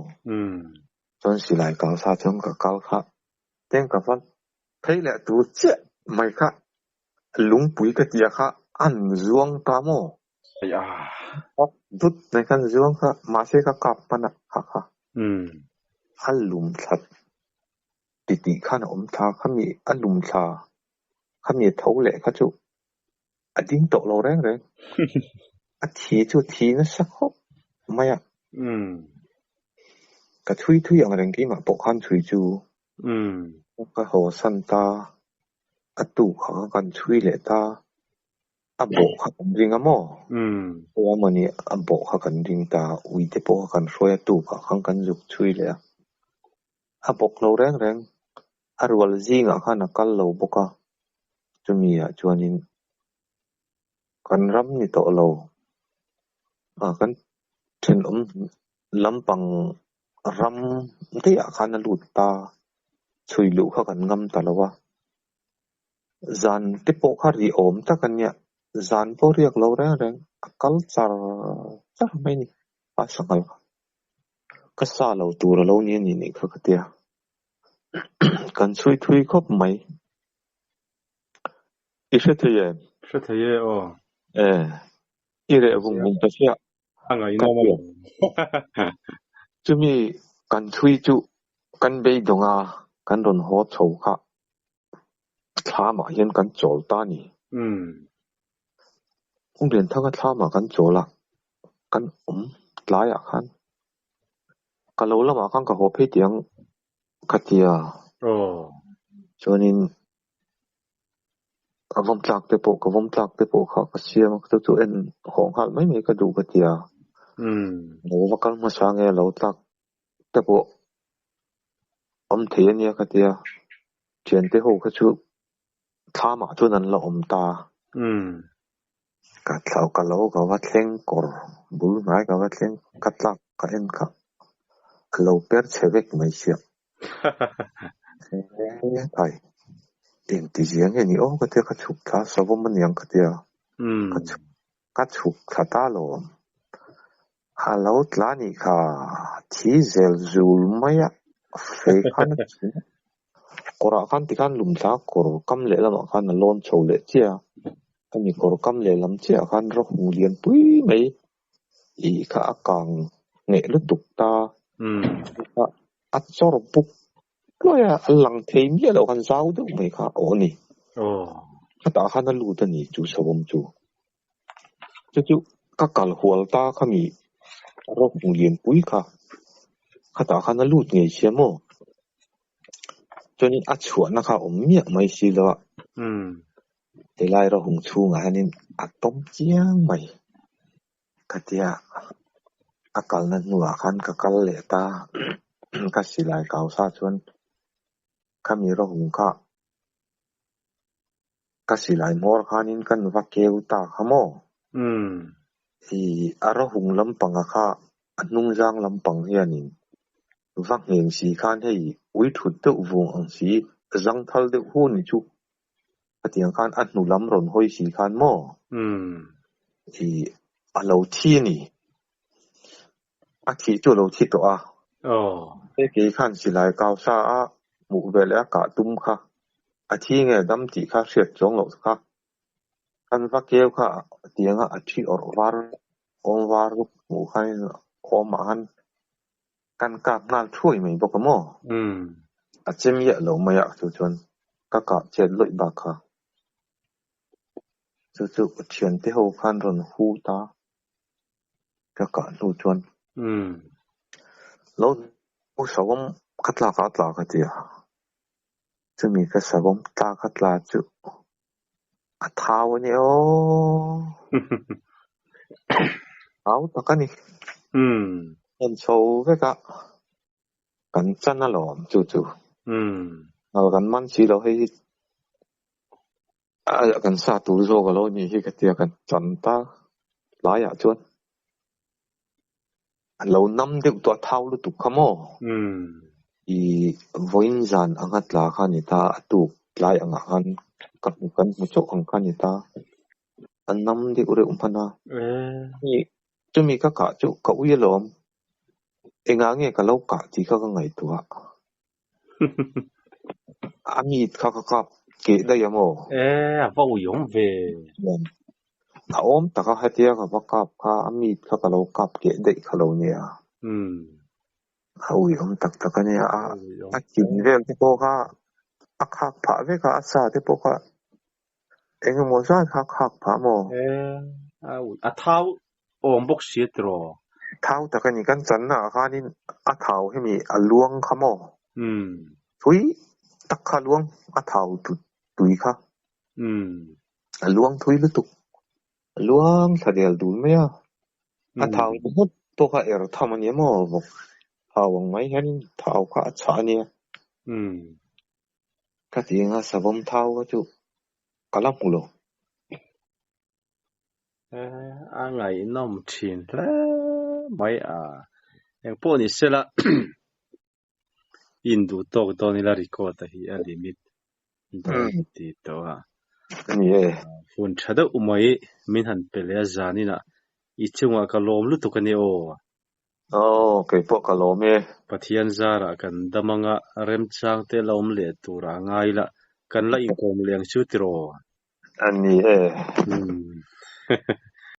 Chuan silai kau sa chuan ka kal kha Teng ka va phei leh tur chiah mai kha lungpui ka tia kha an zuang ta maw? Hawk dut mai khan zuang kha mahse ka kap hman a kha kha a lum thla titih khan a awm thla khami a lum thla khami a tho leh kha chu a ding tawh lo reng reng a thi chu a thi nasa khawp mai a. Ka chhui thui ang reng keimah pawh khan chhui chu ka haw san ta, a tuk kha kan chhui leh ta, a bawh kha kan ring a maw? Khawi mawni a bawh kha kan ring ta, uite pawh kha kan hruai a tukah khan kan zuk chhui leh a, a bawk lo reng reng, a rual zingah khan a kal lo bawk a, chumi ah chuanin kan ram ni tawh lo, kan thenawm lampang ram daih ah khan a lut ta, chhui luh kha kan ngam ta lo a, zan te pawh kha ri awm tak a nia, zan pawh riak lo reng reng a kal char char mai a ni, a sanghal kha ka sa lo tur a lo ni a nih nih kha ka tia, kan chhui thui khawp mai. I hre thei em? Hre thei e aw. E, i reh vung vung ta chiah. A ngaihnawm a lawm. Chumi kan chhui chu kan beidawng a, kan rawn haw chho kha thlamah hian kan chawl ta a ni. Kawng Lianthanga thlamah kan chawl a, kan awm tlaiah khan ka lo lamah khan ka haw phei tih ang ka ti a. Chuanin Ka vawm tlak te pawh ka vawm tlak te pawh kha ka siam a, chu chu en haw nghal mai mai ka duh ka ti a. Lo va kal hmasa nge lo tlak te pawh awm thei a nia ka ti a. Thiante ho kha chu thlamah chuan an la awm ta. Ka thlau ka lo ka va thleng kawr bul hnai ka va thleng ka tlak ka en kha a lo per chhe vek mai sia. Ai, engti zia nge ni aw ka tia ka chhuk thla savawm aniang ka tia ka chhuk ka chhuk thla ta lawm. A lo tla nih kha thi zel zul mai a fei khan a chhun a. Kawrah khan tikhan lum thla kawr kam lehlamah khan a lawn chho leh chiah a, khami kawr kam lehlam chiahah khan rawhung lian pui mai ih kha a kang ngheh lutuk ta. A chawr buk hluai a, a lang thei miah loh khan zau deuh mai kha a awh a ni. Khatah khan a lut a ni chu savawm chu. Chu chu ka kal hual ta khami rawhung lianpui kha khatah khan a lut ngei sia maw? Chuanin a chhuahna kha a awm miah mai si lo a. Helai rawhung chhungah hianin a tawm chiang mai. Khatia a kalna hnuah khan ka kal leh ta, ka silai kau sa chuan khami rawhung kha ka silai hmawr khanin kan va keu ta kha maw? I a rawhung lampanga kha a hnungzang lampang hianin va ngheng si khan hei ui thut deuh vung ang si, zangthal deuh hu ni chu. Khatiang khan a hnu lam rawn hawi si khan maw? I a lo thi a ni. A thih chu a lo thi tawh a. He kei khan silai kau sa a hmuh ve leh a kah tum kha a thi nge dam tih kha hriat chuang loh kha. Kan va keu kha tianga a thi awrh var Awm var rup hmuh khanin awmah khan kan kap nghal thuai mai bawk a maw? A che miah lo mai a chu chuan ka kah chet lawih bak kha. Chu chu ka thiante ho khan rawn hu ta ka kah hnu chuan lo savawm ka tlak ah a tla ka ti a. Chumi ka savawm tlak a tla chu a thau a nia aw. Thau tak a ni. Kan chho vek a, kan chan alawm chu chu. Ngal kan man si lo hei hi a kan sa tur zawk alo nih hi ka tia kan chan ta tlaiah chuan a lo nam deuh tawh a thau lutuk kha maw? I vawiin zan anga tla kha a ni ta, a tuk tlai angah khan ka hmu kan hmu chauh ang kha a ni ta, a nam deuh reuh hman a. Chumi ka kah chu ka ui alawm, engah nge ka lo kah tih kha ka ngaihtuah. A mit kha ka kap keh daih a maw? E, a va uiawm ve. A awm tak a, hetia ka va kap kha a mit kha ka lo kap keh daih kha lo nia. A uiawm tak tak a nia, a thin vel te pawh kha a khak phah vek a, a sa te pawh kha eng emaw zat kha a khak phah maw? E, a thau awm bawk si a tiraw? Thau tak a ni, kan channa ah khanin a thau hemi a luang kha maw? Thui tak kha a luang, a thau tui kha. A luang thui lutuk, a luang thla del dul mai a, a thau ringawt pawh kha er tham a nia maw vawk thau ang mai hianin thau kha a chhah a nia. Ka ti anga savawm thau kha chu ka la hmu lo. A ngaihnawm thin hle mai a, engpawh ni sela induh tawk dawn ila record a hi a limit dawn ti tawh a. Ni e. Hun tha deuh mai min han pe leh a zaninah i chungah ka lawm lutuk a nia aw. Aw, keipawh ka lawm e. Pathian zarah kan dam anga remchang te la awm leh turah a ngai la, kan la inkawm leh ang chu tiraw? A ni e.